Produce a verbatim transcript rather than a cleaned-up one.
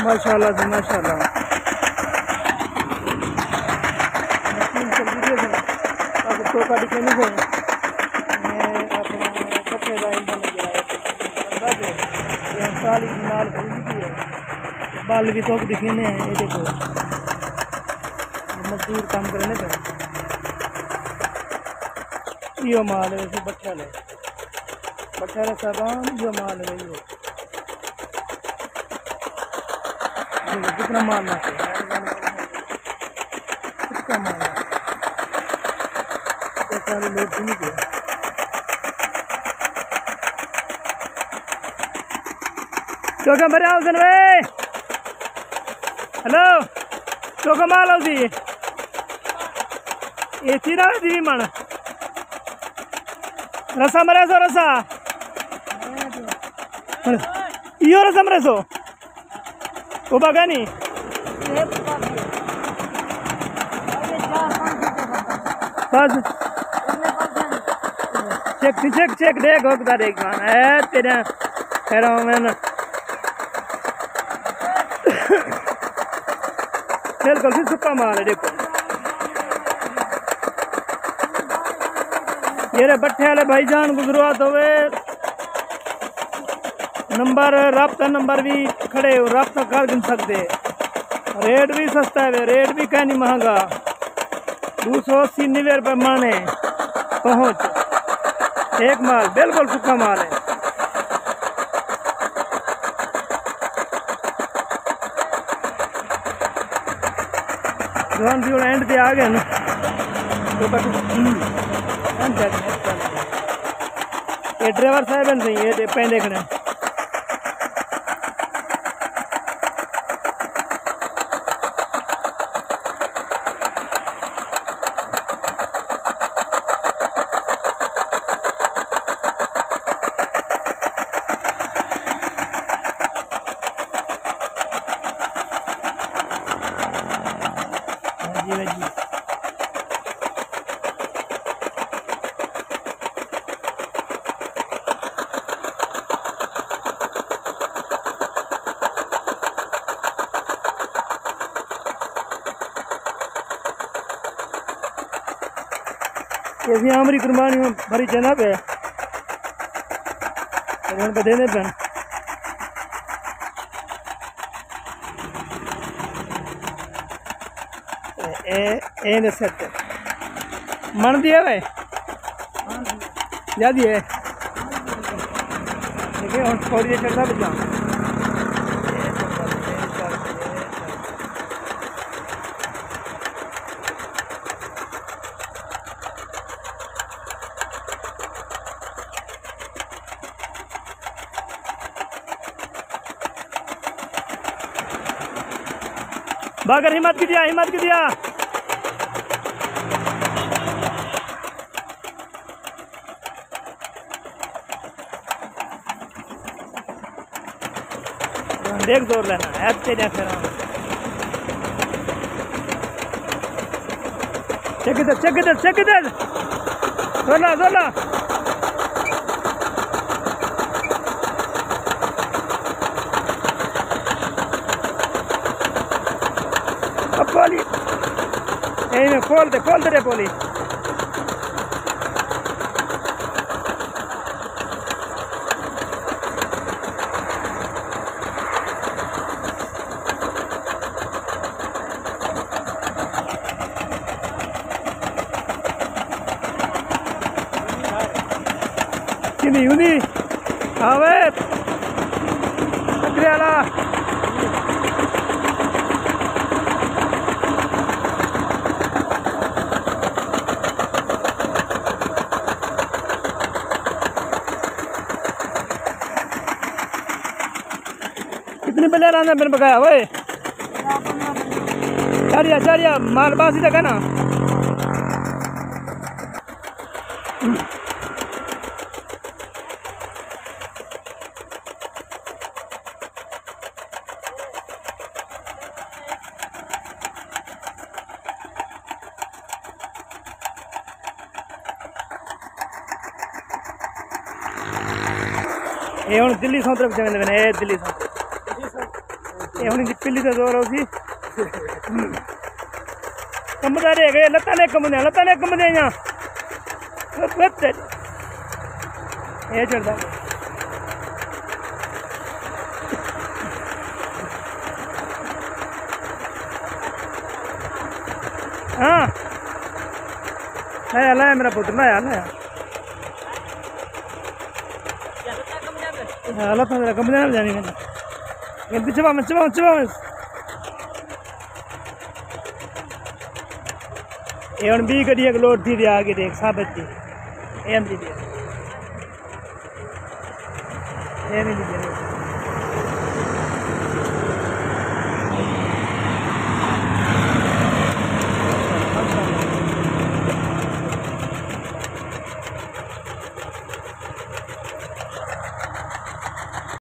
ماشاءاللہ جی، ماشاءاللہ۔ مشین چلدی پئی ہے۔ اڳوں ٹوکا ݙکھے نہیں سئیں۔ میں اپݨا پٹھے دا انجن لڳا ہے۔ انداز ہے۔ یہ سالی نال کھلی پئی ہے۔ بال بھی توک ݙکھیندے ہیں، یہ دیکھو۔ مزدور کم کریندے پئے۔ ایہو مال ہے ویسے بٹھے والے۔ بٹھے والے صاحبان، ایہو مال ہے، ایہو۔ جتنا مال نہ سئے، کتنا مال نہ سئے۔ یہ سارے لوگ بھی نہیں گئے۔ چوکا مرے حسین بھائی۔ ہیلو۔ چوکا مال ہو سی۔ یہ تیرا دی من۔ رسا مرے سو رسا۔ ایہو رسا مرے سو۔ او بگا نہیں۔ بس۔ چیک، چیک، چیک، ݙیکھ، حق دا ݙیکھ، اے تیرے خیر میں نا۔ بالکل سی سکا مال ہے، ݙیکھو۔ جیڑھے بٹھے والے بھائی جان کوں ضرورت ہووے، نمبر، رابطہ نمبر بھی کھڑے ہو، رابطہ کر گھن سڳدے۔ ریٹ بھی سستا ہے، ریٹ بھی کہیں نہیں مہنگا۔ دو سو اسی نوے روپے مانے پہنچ۔ ایک مال، بالکل سکا مال ہے۔ جوان جی ہݨ اینڈ تے آ ڳئے نا۔ تو بس، ہم، اینڈ تے آ ڳئے۔ یہ ڈرائیور صاحب ہیں سئیں، یہ تے پہلے کھڑے ہیں۔ ہاں جی، ہاں جی۔ اے بھی عامری قربانی بھری چنا پہ۔ ہݨ ٻدھیندے پن۔ اے، اے، اے دے سر تے۔ من دی ہے بھائی؟ جا دی ہے۔ لیکن ہݨ تھوڑی دیر چڑھدا بچا۔ باگر ہمت کیتی آ، ہمت کیتی آ۔ ݙیکھ زور لینا ہے، تیرے پھر۔ چیک ادھر، چیک ادھر، چیک ادھر۔ زور لا، زور لا۔ اب پولی۔ اے میں کھول دے، کھول دے رے پولی۔ کیندی ہوندی؟ آوے۔ ٹکرے والا۔ کتنی بلے راندے بن بکایا ہوئے؟ چاریا، چاریا، مال باسی تک ہے نا۔ اے ہݨ دلی سونترے پچھے ویندے پئے نے، اے دلی سونترے۔ اے ہݨ دی پلی دا زور ہو سی۔ کمبدا رہ ڳئے، لتاں نے کمبدے، لتاں نے کمبدے یا۔ اے چڑھدا۔ ہاں۔ لایا، لایا میرا پتر، لایا، لایا۔ ہاں، لتاں میرا کمبدے نال جانی میں۔ پچھے پاویں، پچھے پاویں، پچھے پاویں۔ اے ہݨ ٻئی گݙی ہک لوڈ تھی ڳئی، آ کے ݙیکھ، ثابت تھی۔ اے ہم دی ݙیکھ۔ اے ہم دی ݙیکھ۔